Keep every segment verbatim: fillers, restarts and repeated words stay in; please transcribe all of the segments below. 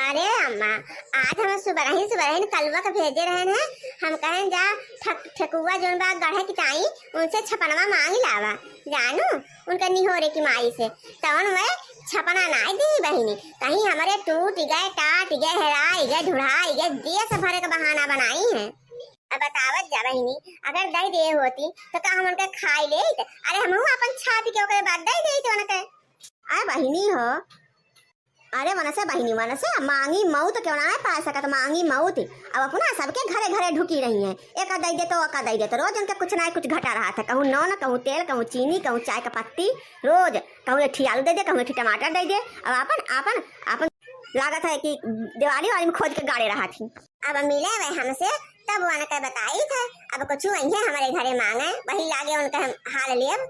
अरे अम्मा, आज हम सुबरहिन सुबरहिन कलुआ के भेजे रहन है, हम कहन जा ठक-, ठेकुआ जौन बा गढ़े किताई, उनसे छपनवा मांगी लावा, जानू, उनका निहोरे की माई से। तवन वह छपना नाई दी बहिनी, कहीं हमरे टूट गए, टाट गए, हेराई गए, ढुढ़ाई गए, देश भरे का बहाना बनाई है। अब बतावत जा बहिनी, अगर दई दे होती तो का हम उनके खाई लेत? अरे हमहू अपन छाप के ओकरे बाद दई देत उनके। अरे बहिनी हो, अरे वनसे बहिनी, वनसे मांगी मौत क्यों ना है पा सकत, मांगी मौत। अब अपना सबके घरे घरे ढुकी रही हैं, एक दई दे तो, एक दई दे तो, रोज उनके कुछ ना कुछ घटा रहा था, कहूँ नून, कहूँ तेल, कहूँ चीनी, कहूँ चाय का पत्ती, रोज कहूँ एक ठी आलू दे दे, कहूँ एक ठी टमाटर दे दे। अब आपन, आपन, आपन लागत है कि दिवाली वाली में खोज के गाड़े रहा थी। अब मिले वे हमसे, तब उनके बताई थे, अब कुछ वही हमरे घरे मांगे, वही लागे उनके हम हाल लेब।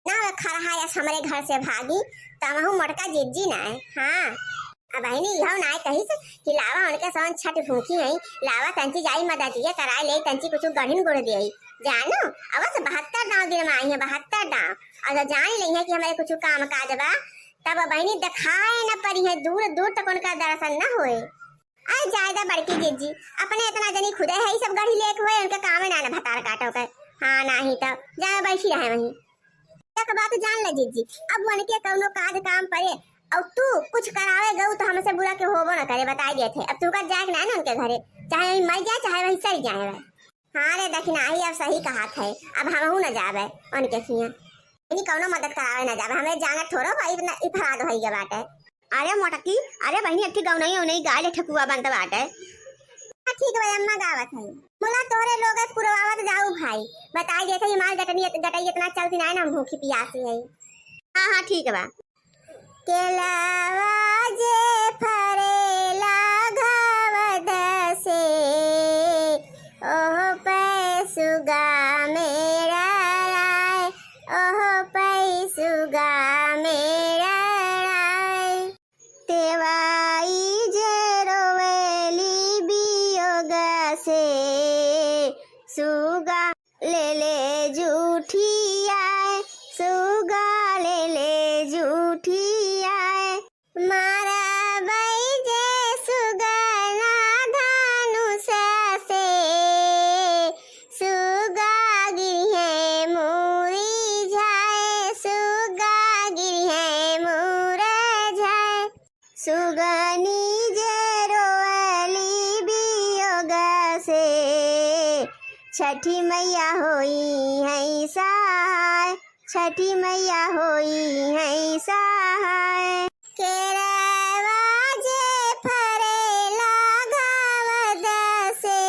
ना वे खरहा यस हमरे घर से भागी, तमहू मोटका जिज्जी ना है। हाँ, अब बहिनी इहो ना कही से कि लावा उनके सवन छठ भूखी है, लावा तंची जाई मददिया कराए ले, तंची कुछ गढ़िन गुड़ दे। जानू, अवश्य बहत्तर दांव दिन में आई है, बहत्तर दांव। और जब जान ली है कि हमारे कुछ काम काज बा, तब बहिनी दिखाए न पड़ी है, दूर दूर तक उनका दर्शन न होए। अरे जायदा बड़की जिज्जी, अपने इतना जनी खुदे है, ई सब गढ़ी लेके हुए, उनके काम है ना, ना भतार काटो के। हाँ, नाही तो जाए बैठी रहे वहीं। एक बात जान ले जिज्जी, अब उनके कौनो काज काम पड़े और तू कुछ करावे गऊ तो हमसे बुरा के होबो न करे, बताई देत है। अब तू का जाए के ना ना उनके घरे, चाहे वहीं मर जाए, चाहे वहीं सड़ जाए। हाँ रे दखिनाही, अब सही कहत है, अब हमहू न जाबे उनके हियाँ। इनी कौनो मदद करावे न जाबे, हमरे जानत थोड़ो भाई इतना इफराद होई गए बाटे। अरे मोटकी, अरे बहिनी, एक ठी गौनई औनई गाय ले ठकुआ बनत बाटे। हाँ, ठीक बा अम्मा, गावत है। मुला तोहरे लोग पुरवावत जाऊ भाई, बताई देत है, माल गटनी, गटई इतना चलती ना है ना, हम भूखी पियासी है। हाँ, हाँ, ठीक बा। केलवा जे फरेला घाव दसे, ओह पै सुगा मेरा राय, ओह पै सुगा मेरा राय। तेवाई जे रोवेली बियोग से, सुगा ले ले जूठी आए, सुगा ले ले जूठी आए। मारा बैजे सुगना धनुष से, सुगा गिरहे मुरझाए, सुगा गिरहे मुरझाए। सुगनी जे रोअली बियोग से, छठी मैया होई है सहाय, छठी मैया होई है सहाय। केरवा जे फरेला घाव दसे,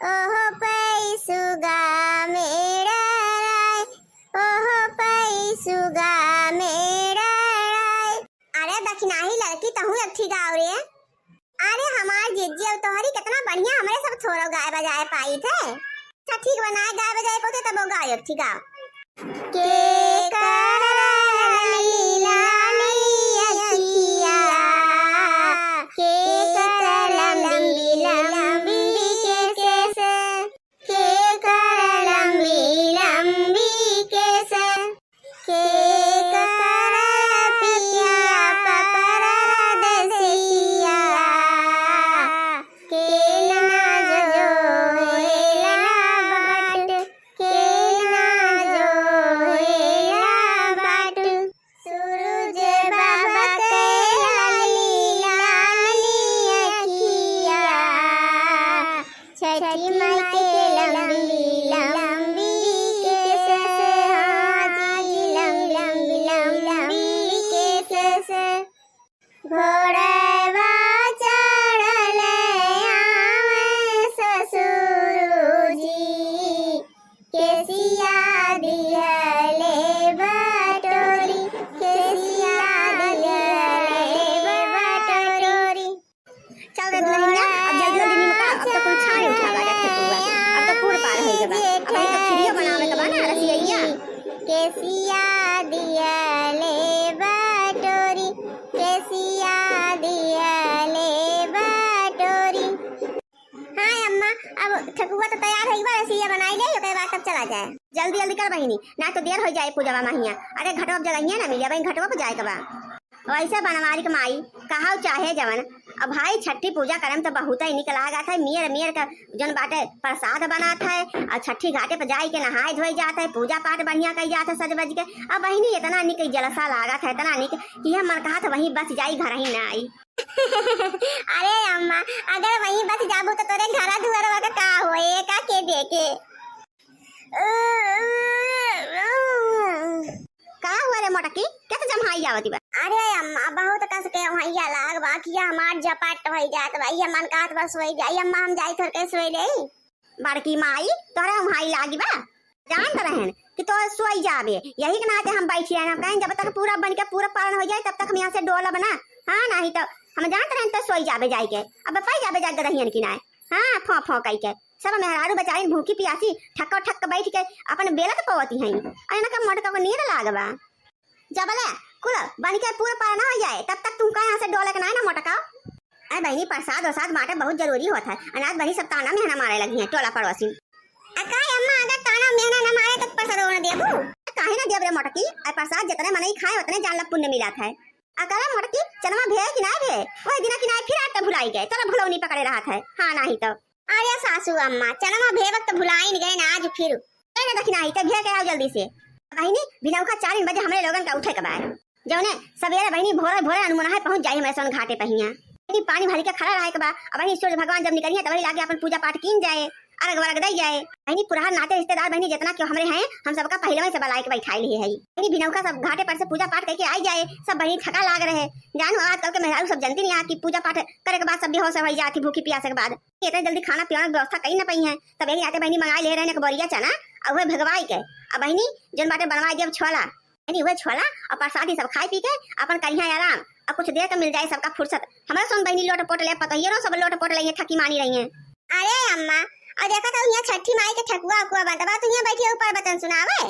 ओह पै सुगा मेरा राय, ओह पै सुगा मेरा राय। अरे दखिनाही लड़की, तहूँ एक ठी गाव रे। अरे हमार जिज्जी, अब तोहरी कितना बढ़िया हमरे सब थोरो गाए बजाए पाई थे। अच्छा ठीक बा, नाय गाए बजाए पोते तब गाओ एक ठी गाओ। के कर लाली लाली अखिया, के कर लंबी लंबी केस, के कर लंबी लंबी केस, के कर पिया परदेसिया, के ना जोहेला बाट, के ना जोहेला बाट। सूरज बाबा के लाली लाली अखिया, छठी माई के लंबी लंबी केस, हाँ जी, लंबी लंबी लंबी केस। घोड़वा चढ़ल आवे ससुर जी, केसिया दिहले बटोरी, केसिया दिहले बटोरी। चल रे दुल्हनिया, अब जल्दी जल्दी निमका, अब तो कुल छाने उठा बाटे ठेकुआ। अब तो पूर पार होई गबा। अब तो खीरियो बनावे के बा ना, रसिया। केसिया दिहले बटोरी, केसिया दिहले बटोरी। हाँ अम्मा, अब ठेकुआ तो तैयार होई बा, रसिया बनाई ले, ओकरे बाद तब चला जाए। जल्दी जल्दी कर बहिनी, ना तो देर हो जाए पूजवा महिया। अरे घटवा पे जगहिया ना मिले, बहिन घटवा पे जाए के बा। वैसे बनवारी के माई, कहाउ चाहे जवन, अब भाई छठी पूजा करे में तो बहुत ही निक लागत है। मेर मेर के जौन बाटे प्रसाद बनात है और छठी घाटे पर जाई के नहाए धोए जात है, पूजा पाठ बढ़िया कई जात है सज बज के। अब बहिनी इतना निक जलसा लागत है, इतना निक कि हम मन कहत है वहीं बस जाई, घर ही ना आई। अरे अम्मा, अगर वहीं बस जाबू तो तोरे घरा दुआरवा का का होए, का के देखे? का हुआ रे मोटकी? कैसे जम्हाई आवती बा? अरे अम्मा, बहुत कस के वहीं लाग बा कि हमार झपाट होई जात बा। ये मन कहत बा सोई जाई अम्मा, हम जाई थोड़ के सोई ले। बड़की माई, तोहरे वहीं लागी बा? जानत रहन कि तो सोई जाबे, यही के नाते हम बैठी रहन। हम कहें जब तक पूरा बन के पूरा पारण हो जाए तब तक हम यहाँ से डोलब ना। हाँ, नहीं तो हम जानत रहन तो सोई जाबे जाई के। अब पाई जाबे जाके गदहियन की नाय। हाँ, फौं फौं कई के। सब मेहरारू बेचारी भूखी पियासी ठक्को ठक बैठ के अपन बेलत पवती हैं। और इनका मोटका को नींद लाग बा। जबले कुल बन के पूरा पारण हो जाए तब तक तुमका यहाँ से डोले के नाय ना मोटका। अरे बहिनी, प्रसाद वरसाद बांटे बहुत जरूरी होत है। अनाज बहिनी सब ताना मेहना मारे लगी हैं टोला पड़ोसी। अकाय अम्मा, अगर ताना मेहना न मारे तो प्रसाद न देबू? काहे ना देब रे मोटकी? अरे प्रसाद जितने मनई खाए उतने जान ला पुण्य मिलत है। अकाय मोटकी, चनवा भे कि नाय भे? वही दिना कि नाय फिर आटा भुलाई गए, तोरा भुलौनी पकड़े रहत है। हाँ नाही तो। अरे सासू अम्मा, चनवा भे वक्त भुलाइन गए ना आज फिर। ए ना दखिना ही, ते भे के आओ जल्दी से। बहिनी, भिनौखा चार बजे हमरे लोगन का उठे के बा। जौने सवेरे बहिनी भोरे भोरे अनुमना है पहुँच जाई हमरे सोन घाटे पहिया। बहिनी पानी भर के खड़ा रहे के बा। अब बहिनी सूर्य भगवान जब निकलिए तब वही लागे अपन पूजा पाठ कीन जाए, अर्घ वर्घ दई जाए। बहिनी पुरहर नाते रिश्तेदार बहिनी जितना क्यों हमरे हैं, हम सबका पहले वहीं से बुलाए के बैठाए लिए है। बहिनी भिनौखा सब घाटे पर से पूजा पाठ करके आई जाए, सब बहिनी थका लाग रहे। जानू आजकल के मेहरारू सब जनती नहीं कि पूजा पाठ करे के बाद सब बेहोश हो जाती भूखी पियासे के बाद। इतने जल्दी खाना पीना के व्यवस्था कई न पई है, तब यही नाते बहिनी मंगाई ले रहे एक बोरिया चना और वह भगवाई के। अब बहिनी जौन बाटे बनवाई दियब छोला, बहिनी वह छोला और प्रसादी सब खाए पी के अपन करिहा आराम। अब कुछ देर के मिल जाए सबका फुर्सत। हमरा सोन बहिनी लोट पोट ले, पतोहियरो सब लोट पोट ले, ये थकी मानी रही हैं। अरे अम्मा, और देखा तो यहाँ छठी माई के ठकुआ उकुआ बनता बा, तू यहाँ बैठी ऊपर बतन सुनावे।